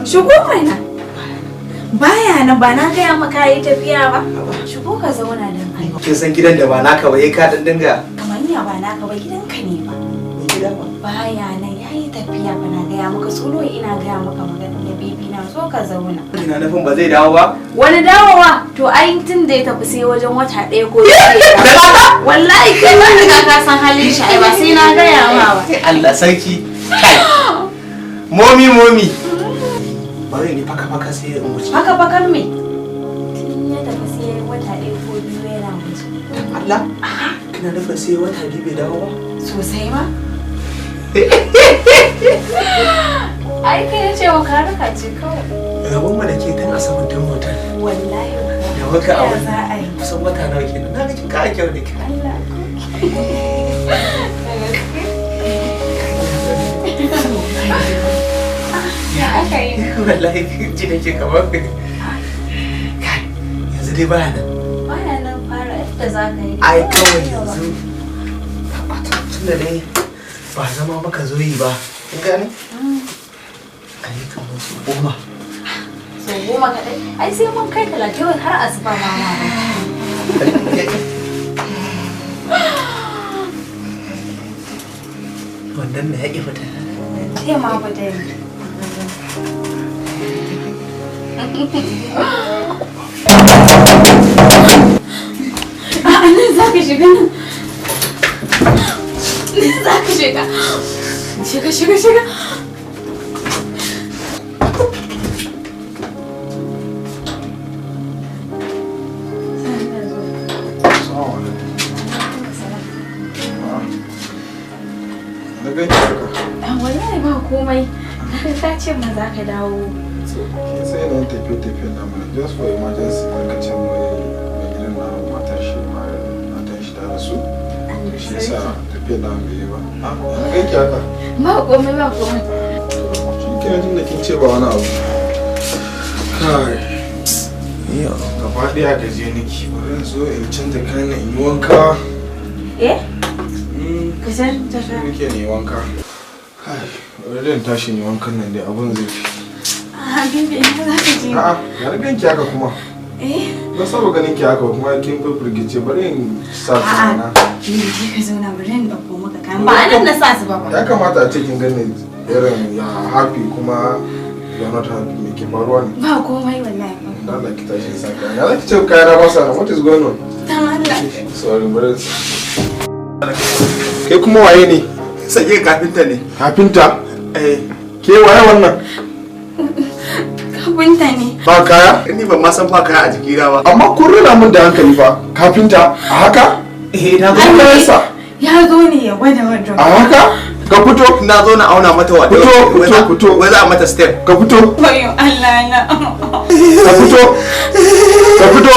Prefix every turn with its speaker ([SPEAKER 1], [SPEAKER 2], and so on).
[SPEAKER 1] Shigo mana. Baya nan, ba na gaya maka yi tafiya ba. Shigo ka zauna dan Allah.
[SPEAKER 2] Kin san gidan da ba naka ba, ka dan dinga.
[SPEAKER 1] Kamar ya ba naka ba, gidanka ne ba.
[SPEAKER 2] Ni gida ba.
[SPEAKER 1] Baya nan, yayi tafiya ba, na gaya maka tsoro, ina gaya maka magana na baby na, zo ka zauna.
[SPEAKER 2] Kina nufin ba zai dawo ba?
[SPEAKER 1] Wani dawowa? To ai tun da ya tafi sai wajen wata ɗaya ko biyu ya dawo. Wallahi kai ma riga ka san halin shi ai, ba sai na gaya ma ba.
[SPEAKER 2] Allah sarki. Kai. Mommy, mommy. Bari ni faka faka sai in wuce.
[SPEAKER 1] Haka fakan me? Tun ya tafi sai wata ɗaya ko biyu yana waje.
[SPEAKER 2] Dan Allah. Kina nufin sai wata 2 bai dawo ba?
[SPEAKER 1] Sosai ma. Ai kai ya ce wa ka ce kawai.
[SPEAKER 2] Rabon mu da ke tun asabar tun hotel.
[SPEAKER 1] Wallahi.
[SPEAKER 2] Da waka a
[SPEAKER 1] Ya
[SPEAKER 2] wani.
[SPEAKER 1] za a yi.
[SPEAKER 2] Kusan wata nawa kenan. Na ga kin kara kyau da kyau.
[SPEAKER 1] Allah ko. Da gaske. Ya aka yi?
[SPEAKER 2] Wallahi ji nake kamar. Kai, yanzu dai baya nan.
[SPEAKER 1] Baya nan, fara yadda za ka yi.
[SPEAKER 2] Ai kawai yanzu. Tunda dai ba zama maka zo yi ba. Kin gane? Ai kamar su 10.
[SPEAKER 1] Sau 10 kaɗai. Ai sai mun kai 30 har asuba ma ma.
[SPEAKER 2] Wannan na ya ƙi fita.
[SPEAKER 1] Sai ma fita yanzu. A'a, nan za ka shiga nan. Nan za ka shiga. Shiga, shiga, shiga.
[SPEAKER 3] Na ganki haka.
[SPEAKER 1] Wallahi ba komai. Ka ce ma za ka dawo.
[SPEAKER 3] Kin sai yanayin tafiye-tafiyen namu ne, just for emergency aka ce mai mai gidan na matar shi ma matan shi ta rasu. To shi yasa tafiyar namu bai yi ba. Ah, na ganki haka.
[SPEAKER 1] Ba komai, ba komai.
[SPEAKER 3] Shi kenan, tunda kin ce ba wani abu. Kai. Gaba ɗaya gaje nake. Bari in zo in canza kayan in yi wanka.
[SPEAKER 1] Eh? Ka san ta
[SPEAKER 3] Shi nake ne wanka. Kai, bari in tashi in yi wankan nan dai abun zai fi.
[SPEAKER 1] Ah, baby, ina za ka je?
[SPEAKER 3] A'a, ya na ganki haka kuma.
[SPEAKER 1] Eh?
[SPEAKER 3] Na saba ganin ki haka kuma kin firgice, bari in sa
[SPEAKER 1] A'a.
[SPEAKER 3] kayana.
[SPEAKER 1] Ni je ka zauna, bari in ɗauko maka kayan. Ba a nan na sa su ba ba.
[SPEAKER 3] Ya kamata a ce kin gani irin ya happy kuma you are not happy, me ke faruwa ne?
[SPEAKER 1] Ba komai wallahi.
[SPEAKER 3] Da Allah ki tashi in sa kayana. Ya za ki ce kayana ba sa nan? What is going on?
[SPEAKER 1] Dan Allah.
[SPEAKER 3] Sorry, bari in sa. Kai kuma waye ne?
[SPEAKER 2] Sake kafinta ne.
[SPEAKER 3] Kafinta?
[SPEAKER 2] Eh.
[SPEAKER 3] Ke waye wannan?
[SPEAKER 1] Kafinta ne.
[SPEAKER 3] Ba kaya?
[SPEAKER 2] Ni ban ma san ba kaya a jikina ba.
[SPEAKER 3] Amma kun rina min da hankali fa. Kafinta a haka?
[SPEAKER 2] Eh, na zo
[SPEAKER 3] Ai, kayansa.
[SPEAKER 1] Ya zo ne ya gwada wardrobe.
[SPEAKER 3] A haka? Ka fito.
[SPEAKER 2] Na zo na auna mata wa.
[SPEAKER 3] Fito, fito, fito.
[SPEAKER 2] Wai za a mata step.
[SPEAKER 3] Ka fito.
[SPEAKER 1] Wayo Allah na.
[SPEAKER 3] Ka fito. Ka fito.